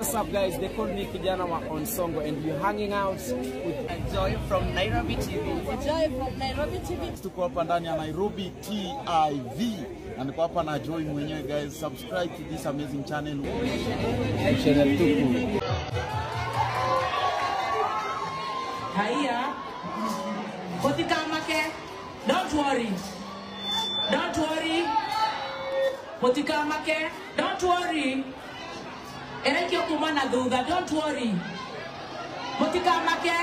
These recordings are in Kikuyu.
What's up guys, they call me Kijana wa Onsongo and we're hanging out with Joy from Nairobi TV. Joy from Nairobi TV. Tuko hapa ndani ya Nairobi TV na niko hapa na Joy mwenyewe guys. Subscribe to this amazing channel. Channel tupu. Haya. Motikamake. Don't worry. Don't worry. Motikamake. Don't worry. Erekio kumana thutha. Don't worry. Motikamake.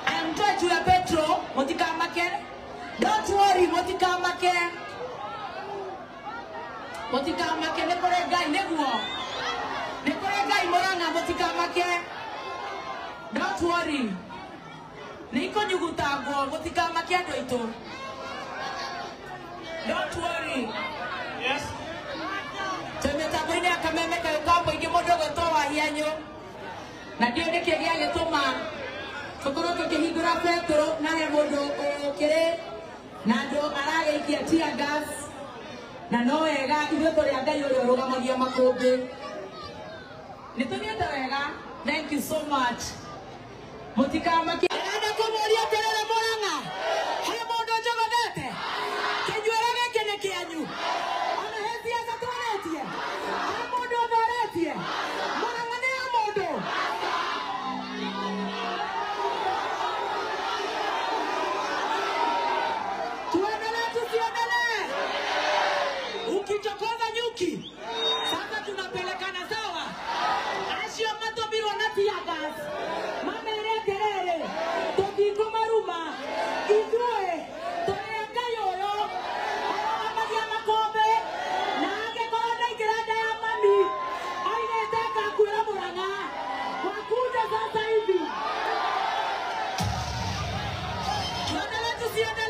I am told you Petro. Motikamake. Don't worry. Motikamake. Motikamake ne kore ngai neguo. Ne kore ngai Murang'a motikamake. Don't worry. Niko nyugutangwo gutikamake andu aitu. Don't worry. Yes. Twĩ mĩtambo-inĩ ya kameme kayũ ka mũingĩ mũndũ ũgwĩtwo Wahianyũ na ndiũĩ nĩkĩ gĩagĩtũma tũkorwo tũkĩhingũra betũrũ na he mũndũ ũkĩrĩ na andũ aragĩikia tear gas na no wega ithuĩ tũrĩ a Ngai ũrĩa ũrũgamagia makũmbĩ. Nĩ tũthiĩte wega. Thank you so much. Mũtikamake. Ndĩrenda kũmũria atĩrĩrĩ Murang'a, he mũndũ njogothete? Kĩnyuĩro gĩkĩ nĩ kĩanyu. Ona he siasa twarĩtie? He mũndũ ũthoretie? Murang'a nĩ ya mũndũ. Tuendelee tusiendelee? Ukichokoza nyuki, sasa tunapelekana sawa? Acio matũmirwo na tear gas. Mamere atĩrĩrĩ, tũtikũmaruma. Ithuĩ tũrĩ a Ngai ũyũ ũrũgamagia makũmbĩ na angĩkorwo ndaingĩra nda ya mami oigĩte ngakuĩra Murang'a wakuja sasa hivi. Tuendelee tusiendelee?